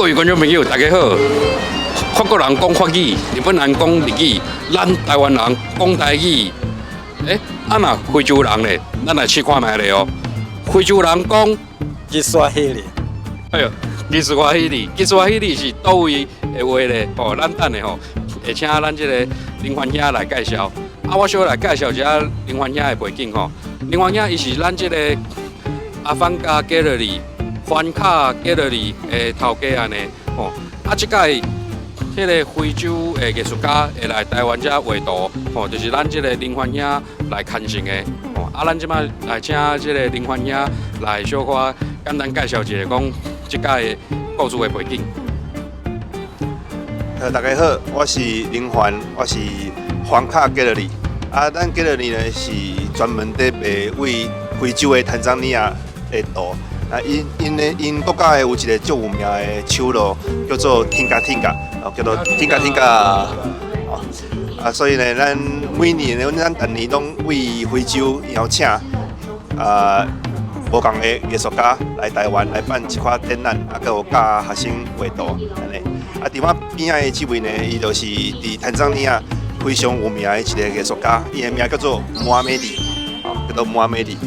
各位觀眾朋友，大家好。法國人講法語，日本人講日語，咱台灣人講台語。欸，啊若非洲人咧，咱來試看覓咧哦。非洲人講 Kiswahili。哎喲，Kiswahili，Kiswahili 是佗位的話咧？哦，咱等下吼，會請咱這個林凡兄來介紹。啊，我小來介紹一下林凡兄的背景吼。林凡兄伊是咱這個阿凡加 Gallery、凡卡 Gallery 的頭家按呢吼。啊，這擺彼个非洲的藝術家會來台灣遮畫圖，吼，就是咱這個林凡兄來牽線的，吼。啊，咱這擺來請這個林凡兄來小可簡單介紹一下，講這擺的故事的背景。大家好，我是林凡，我是凡卡 Gallery。啊，咱 Gallery 呢是專門佇賣位非洲的坦桑尼亞的圖。啊，𪜶𪜶的𪜶國家的有一个足有名的手路，叫做 Tinga Tinga，哦，叫做 Tinga Tinga。哦，啊，所以呢，咱每年呢，咱逐年攏為非洲邀請啊，無仝的藝術家來台灣來辦一寡展覽，啊，閣有教學生畫圖按呢。啊，佇我邊仔的這位呢，伊就是佇坦桑尼亞非常有名的一个藝術家，伊的名叫做摩阿美迪，哦，叫做摩阿美迪。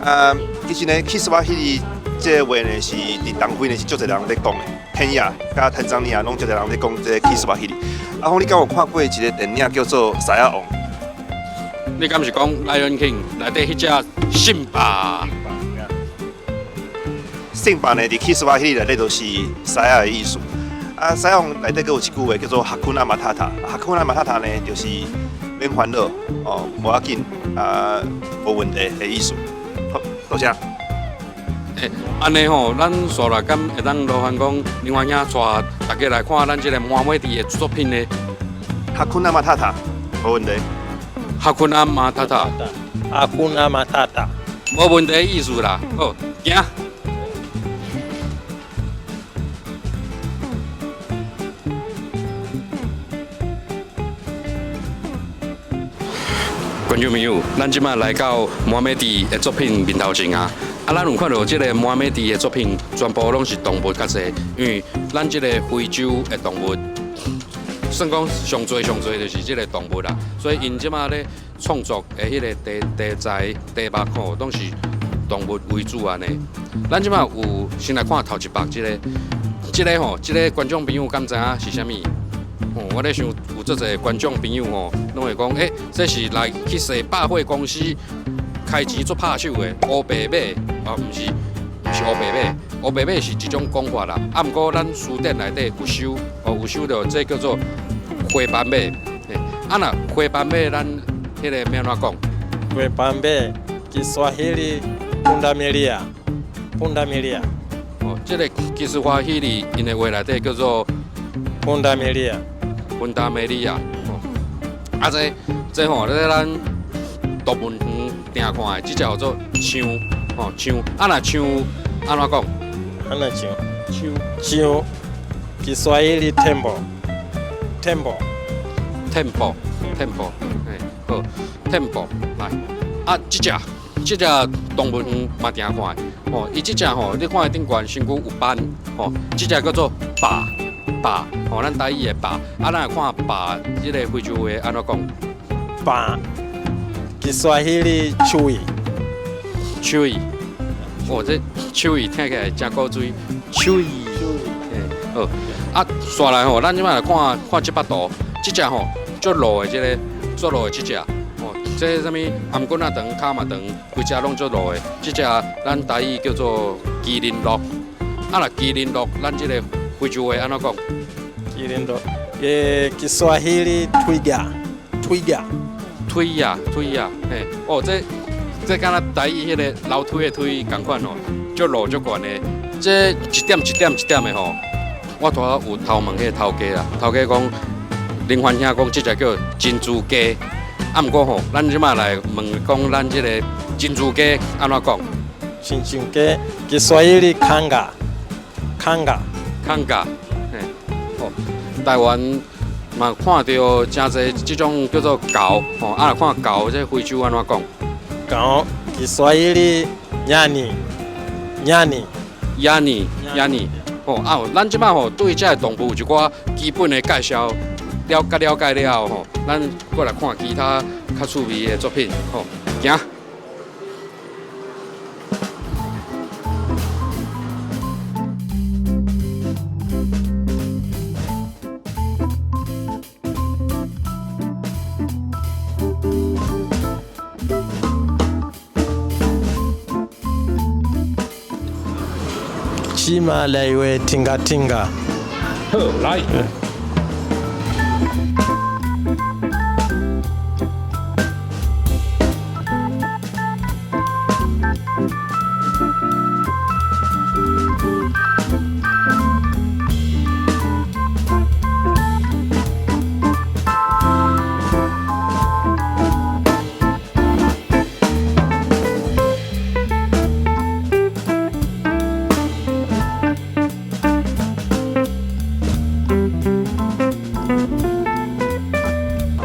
啊，其實呢，Kiswahili 這个話呢，是佇東非呢是足濟人咧講的，肯亞佮坦桑尼亞攏足濟人咧講這个 Kiswahili。阿峰，你敢有看過一个電影叫做《獅仔王》？你敢是講《Lion King》內底彼隻辛巴？辛巴呢，佇 Kiswahili 內底就是獅仔的意思。啊，獅仔王內底閣有一句話叫做 Hakuna Matata。Hakuna Matata 呢，就是免煩惱哦，無要緊啊，無問題的意思。好，多謝。欸，按呢吼，咱紲來敢會當勞煩講，林凡兄帶大家來看咱這个摩美迪的作品呢？ Hakuna Matata，無問題。 Hakuna Matata。 Hakuna Matata。無問題的意思啦。好，行。觀眾朋友，咱這擺來到摩美迪的作品面頭前啊！啊，咱有看著這个摩美迪的作品，全部攏是動物較濟，因為咱這个非洲的動物，算講上濟上濟就是這个動物啦，所以𪜶這擺咧創作的彼个題題材題目吼，攏是動物為主按呢。咱這擺有先來看頭一幅這个，這个吼，這个觀眾朋友敢知影是啥物？吼，我咧想有足濟觀眾朋友吼，攏會講，欸，這是來去踅百貨公司開錢足拍手的烏白馬，哦，毋是，毋是烏白馬，烏白馬是一種講法啦。啊，毋過咱辭典內底有收，哦，有收著這叫做花斑馬。嘿，啊若花斑馬，咱彼个欲按怎講？花斑馬，Kiswahili pundamilia，pundamilia。哦，這个 Kiswahili𪜶的話內底叫做 pundamilia。 Pundamilia。哦，啊這這吼，咧咱動物園定看的，這隻叫做象，吼象。啊若象按怎講？按怎象？象。象，Kiswahili tembo，tembo。 tembo，tembo，嘿，好，tembo 來。啊，這隻這隻動物園嘛定看的，吼，伊這隻吼，你看伊頂懸身軀有斑，吼，這隻叫做豹，豹，吼，咱台語的豹。啊，咱來看豹，這个非洲話按怎講？豹，Kiswahili chui。 chui，哦，這 chui 聽起來真古錐，chui，嘿，好。啊，紲來吼，咱這擺來看看這幅圖，這隻吼足老的這个，足老的這隻，吼，這啥物頷頸仔長、跤嘛長，規隻攏足老的。這隻咱台語叫做麒麟鹿。啊，若麒麟鹿，咱這个非洲話按怎講？麒麟鹿，欸，Kiswahili twiga，twiga。推呀推呀，嘿，哦，這這敢若台語彼个樓梯的梯仝款吼，足老足懸的。這一點一點一點的吼，我拄仔有偷問彼個頭家啦，頭家講林凡兄講這隻叫珍珠雞，啊，毋過吼，咱這擺來問講咱這个珍珠雞按怎講？珍珠雞，Kiswahili kanga，kanga。 Kanga，嘿，哦，台灣嘛看著誠濟這種叫做猴，吼，啊，若看猴這非洲按怎講？猴，Kiswahili nyani，nyani。 Nyani，nyani。吼啊，咱這擺吼對這个動物有一寡基本的介紹，了解了解了後吼，咱過來看其他較趣味的作品，吼，行。這馬來畫 tinga tinga。好，來。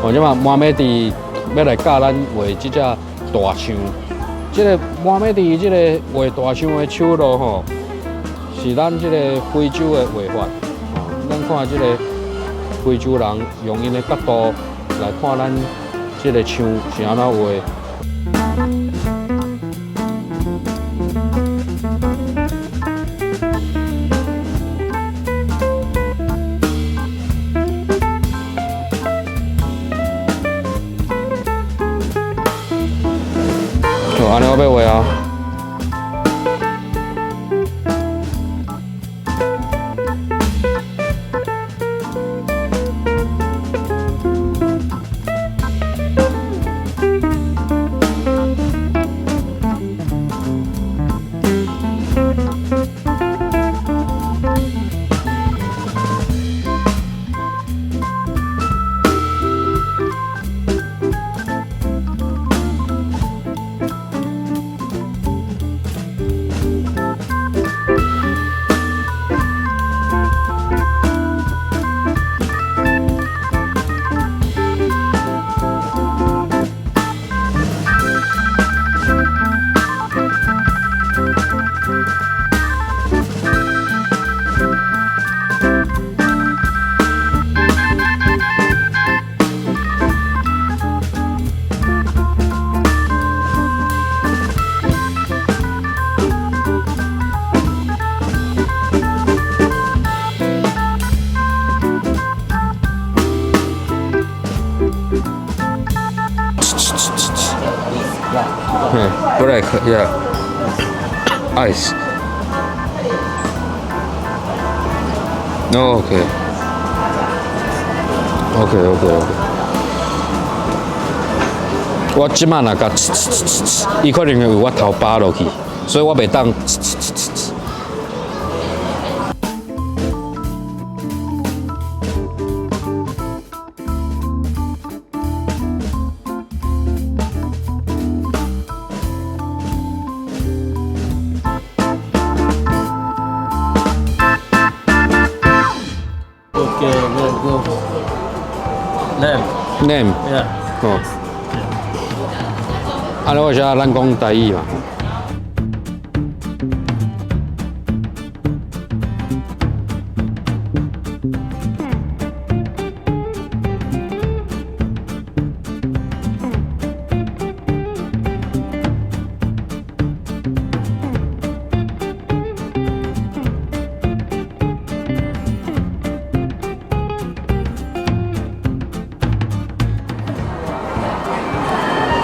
哦，這馬摩美蒂欲來教咱畫這隻大象。這个摩美蒂這个畫大象的手路吼，是咱這个非洲的畫法。哦，咱看這个非洲人用𪜶的角度來看咱這个象是按怎畫。好，按呢我欲畫啊。 Black, yeah. Eyes. No, okay. Okay. 我這馬若共，伊可能會為我頭扒落去，所以我袂當。 Okay, go, go. Name. Name. Yeah. 哦。啊，我寫咱講台語嘛。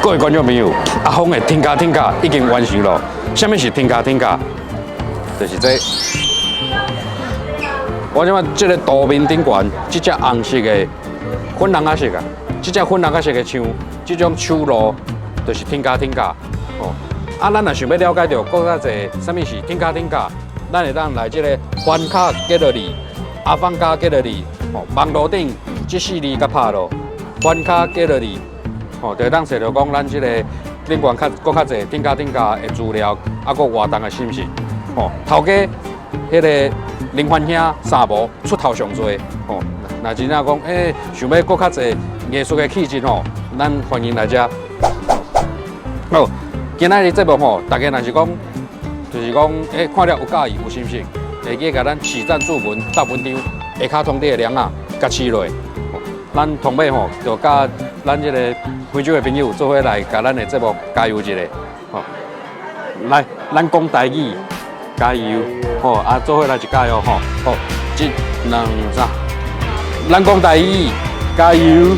各位觀眾朋友，阿峰的 Tinga Tinga 已經完成了。啥物是 Tinga Tinga？就是這個。我這擺這个圖面頂懸，這隻紅色的粉紅仔色啊，這隻粉紅仔色的象，這種手路就是 Tinga Tinga 哦。啊，咱若想欲了解著閣較濟，啥物是 Tinga Tinga，咱會當來這个凡卡 Gallery、阿方加 Gallery 哦，網路頂這四字共拍落，凡卡 Gallery。吼，就會當踅著講咱這个頂懸較閣較濟 Tinga Tinga 的資料，啊，閣活動的信息。吼，頭家彼个林凡兄三無出頭上濟，吼，若真正講，想欲閣較濟藝術的氣質吼，咱歡迎來遮。好，今仔日節目吼，大家若是講，就是講，看了有佮意有心得，會記共咱起讚注文鬥文章，下跤通頂的梁仔共飼落。咱同尾吼，就佮咱這个非洲的朋友做伙來共咱的節目加油一下，吼！來，咱講台語，加油，吼！啊，做伙來一加油吼！好，一、兩、三，咱講台語，加油！